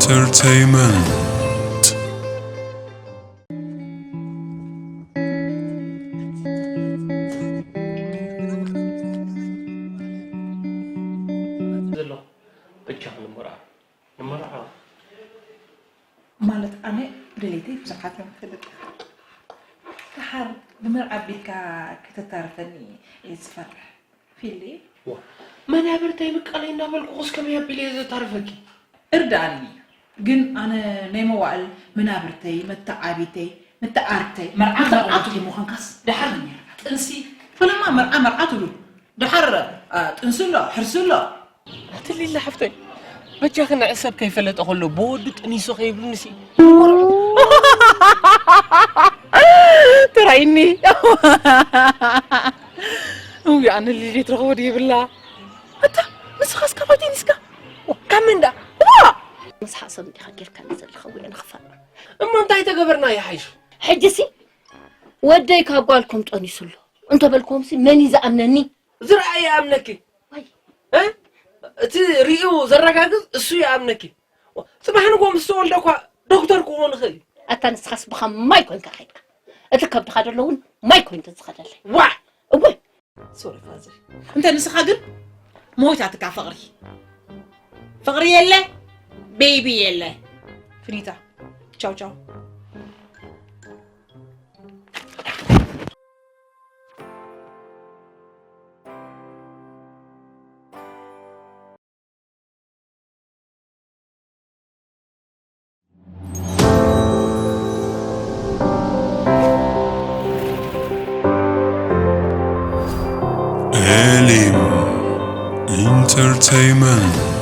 Entertainment. ዘሎ በጃ ንመርዓ ንመርዓ ማለት ኣነ ድሌተይ ብዙሓት እዮም ፈልጥ ደሓር ብመርዓ ኣቢልካ ከተታርፈኒ እየ ዝፈርሕ ፊሊ ዋ መናብርተይ ብቃለይ እናበልኩ ኹስ ከመይ ኣቢለ እየ ዘታርፈኪ እርዳኣኒ ግን ኣነ ናይ መዋእል መናብርተይ መተዓቢተይ መተዓርተይ መርዓ መርዓቱ ምዃንካስ ደሓር ጥንሲ ፈለማ መርዓ መርዓ ትብሉ ደሓር ጥንሲ ኣሎ ሕርሲ ኣሎ ትሊላ ሓፍተይ በጃኺ ንዕሰብ ከይፈለጠ ከሎ ብወዱ ጥኒሱ ከይብልንሲ ተራይኒ እው ኣነ ልጅ ትረኽቦ ድይብላ ኣታ ንስኻስ ካባይ ተኒስካ ካብ መንዳ ንስሓ ሰብ እንዲኻ ጌርካ ዘለኻ ውዕ ንኽፋእ እሞ እንታይ ተገበርና ይሓይሽ ሕጂሲ ወደይ ካብ ጓልኩም ጠኒሱ ኣሎ እንተበልኩምሲ መን እዩ ዝኣምነኒ ዝረኣ ይኣምነኪ ወይ እ? እቲ ርእዩ ዘረጋግጽ እሱ ይኣምነኪ ጽባሕ ንጎ ምስ ተወልደ እኳ ዶክተር ክኾን ይኽእል እዩ ኣታ ንስኻስ ብኻ ማይ ኮንካ ከይድካ እቲ ከብድኻ ደሎ እውን ማይ ኮይኑ ተዝኸደለይ ዋዕ እወይ ሶሪ ፋዘር እንተ ንስኻ ግን ሞይታትካ ፍቕሪ ፍቕሪ የለ ቤቢ የለ ፍኒታ ቻው ቻው Elim Entertainment.